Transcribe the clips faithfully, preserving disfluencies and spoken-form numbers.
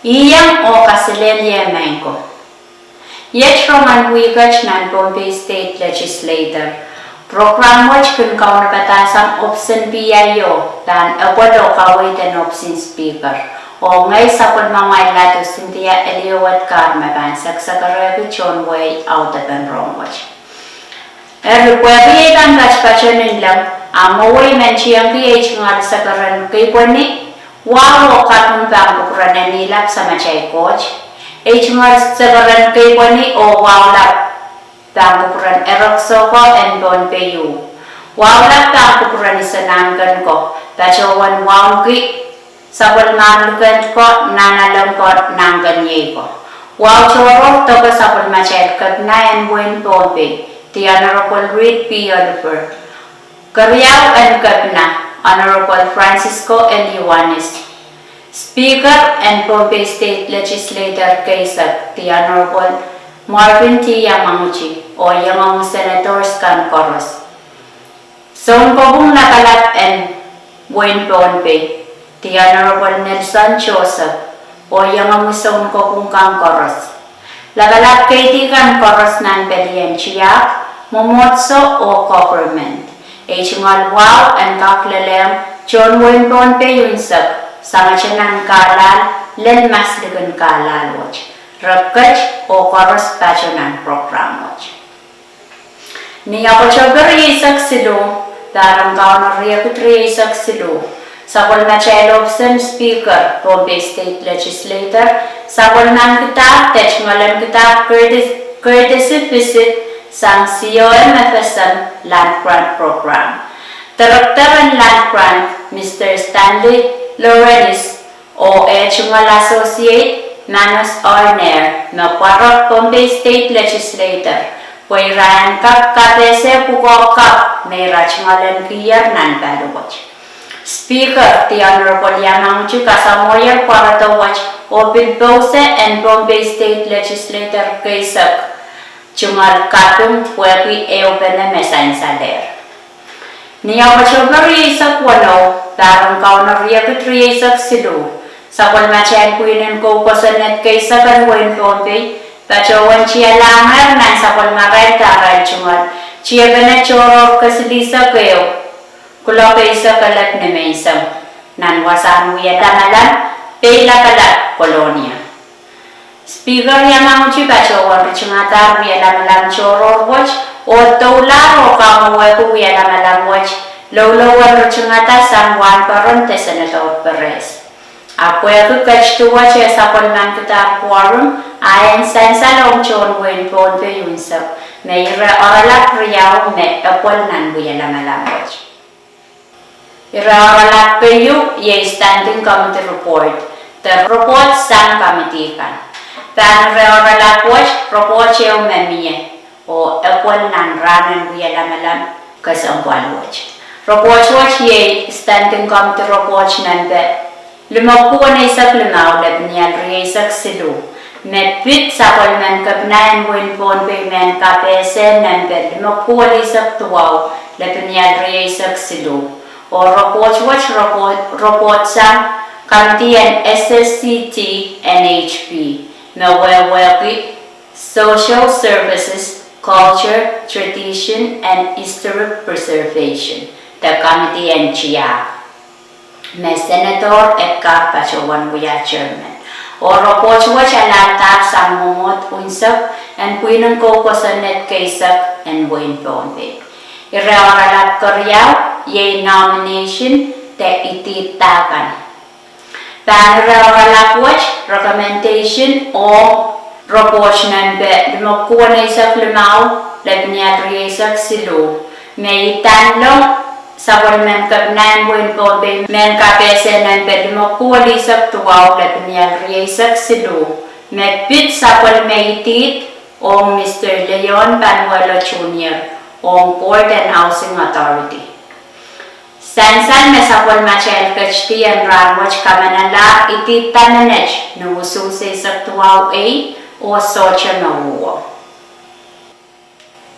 Iang oh kaselehlie maing ko. Iet rongen wihk et nan Pohnpei State Legislature, prokram wet kin kaunopada sang ohpis en PIO pahn epwel oh kaweid en ohpis en Speaker, oh ngehi sapwellimamwail Ladu Cynthia Eliowet Carr me pahn sekisekerehki tohn wehi audepen rohng wet. Eri pwehki ei pahn patpato nin leng, a mwowe I men tiengki ei tungoal sekeren kipweni wahu oh kaping pahn kupwuren Ehnilap Samatail Koht, ei tungoal sekeren kipweni oh wahulap pahn kupwuren Erekiso ko en Pohnpei uh, wahulap pahn kupwuren Iso Nahnken ko, patohwan wauneki sapwellimar likend ko, nahnalek ko, nahnkeniei ko. Wahu tohrohr doke sapwellimatail Kepina en wehin Pohnpei, The Honorable Reed P. Oliver, keriau en Kepina, Honorable Francisco L. Ioanis, Speaker en Pohnpei State Legislature keisek, The Honorable Marvin T. Yamaguchi, oh iengemwi senators kan koaros. Sounkopwung lapalap en wehin Pohnpei, The Honorable Nelson Joseph, oh iengemwi sounkopwung kan koaros. Lapalap keidi kan koaros nan pelien tiahk, mwomwohdiso oh government, ei tungoal wahu en kak lelehng tohn wehin Pohnpei unsek, sangete nan kahlahl lel maslikin kahlahl wet. Re ket oh koaros pato nan prokram wet. Ni Oktohpe rieisek siluh, pahr en Kauno riekid rieisek siluh, sapwellimatail ohpis en Speaker, Pohnpei State Legislature, sapwellimen kidahk de tungoalen kidahk courtesy, courtesy visit sang C O M F S M Land Grant Program. Director en Land Grant, Mister Stanley Lorenis, oh eh tungoal Associate Manus Orner, me pwarek Pohnpei State Legislature, pwe ira en kak kapehse pwukoa kapw me ira tungoal en kiher nan pali wet. Speaker, The Honorable Yamaguchi kasamwohier pwaredo wet oh pil pouse en Pohnpei State Legislature keisek tungoal kaping pwehki ehupene me sansalehr. Ni Oktohpe rieisek weneu, pahr en Kauno riekid rieisek siluh, sapwellimatail pwihn en kou kosonned keisek en wehin Pohnpei patohwan tialahngehr nan sapwellimarail de arail tungoal tiepene tohrohr kesilihsek ehu, kuloak eisek elep nimenseng, nan wasahn wia lamalam Peilapalap, Kolonia. Speaker Yamaguchi patohwan ritingada wialamalam tohrohr wet oh doulahr oh kamwowehki wialamalam wet, loulou en ritingada sang wahnpoaron de Senator Perez. A pwehki ketido wet eh sapwellimen kidahk quorum, a en sansal ong tohn wehin Pohnpei unsek, me ire oaralap riau me epwel nan wialamalam wet. Ire oaralap keieu iei Standing Committee Report, de report sang committee kan. Pahn ire oaralap wet report ehu me mie, oh epwel nan rahn en wialamalam kesempwal wet. Report wet iei Standing Committee Report nempe limepwuko weneisek limau, lepinial rieisek siluh, me pid sapwellimen Kepina en wehin Pohnpei mehn kapehse nempe limepwuko weneisek duwau, lepinial rieisek siluh. Oh report wet report, report sang committee en S S C T N H P, me wehwehki Social Services, Culture, Tradition and Historic Preservation, de committee en tiahk, me Senator Edgar patohwan wia chairman. Oh report wet aladahr sang mwomwohd unsek en pwihn en kou kosonned keisek en wehin Pohnpei. Ire oaralap keriau iei nomination de idihda kan. Pahn ire oaralap wet recommendation ong report nempe limepwuko weneisek limau, lepinial rieisek siluh, me idanlong sapwellimen Kepina en wehin Pohnpei mehn kapehse nempe limepwuko weneisek duwau, lepinial rieisek siluh, me pid sapwellime idihd ong Mister Leon Panuelo Junior ong Board en Housing Authority. Sansal me sapwellimatail ketidi en rahn wet kamanalahr idihda menet ni usuhs eisek duwau ei oh sohte me uhwo.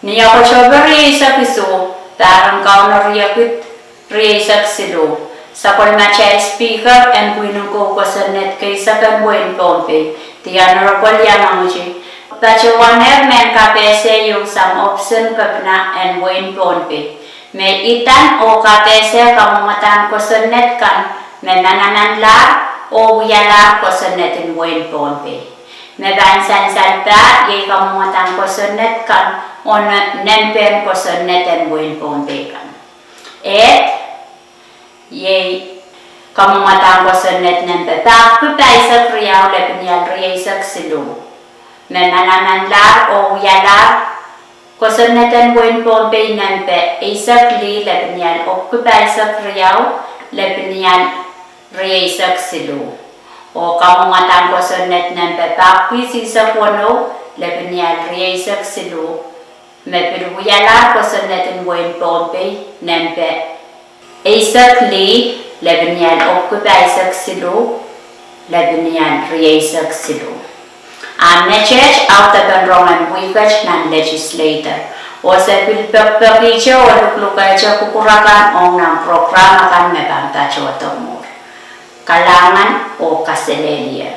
Ni Oktohpe rieisek isuh, pahr en Kauno riekid rieisek siluh, Sapwellimatail Speaker en pwihn en kou kosonned keisek en wehin Pohnpei, The Honorable Yamaguchi, patohwanehr mehn kapehse ieu sang ohpis en kepina en wehin Pohnpei, me idan oh kapehse kamwomwadahn kosonned kan me manamanlahr oh wialahr kosonned en wehin Pohnpei. Me pahn sansal pahr iei kamwomwadahn kosonned kan oh nempehn kosonned en wehin Pohnpei kan. Ehd, iei kamwomwadahn kosonned nempe pahpwiki pahisek riau lepin ial rieisek siluh, me manamanlahr oh wialahr kosonned en wehin Pohnpei nempe eisek lih lepin ial epwiki pahisek riau lepin ial rieisek siluh, oh kamwomwadahn kosonned nempe pahpwiki eisek weneu lepin ial rieisek siluh, me pil wialahr kosonned en wehin Pohnpei nempe eisek lih lepin ial epwiki pahisek siluh lepin ial rieisek siluh. A meteht audepen rongen wihket nan legislature, oh se pil pekipekihte oh luklukehte kupwur akan ong nan program akan me pahn patohdo mwuhr. Kalahngan oh kaselehlie.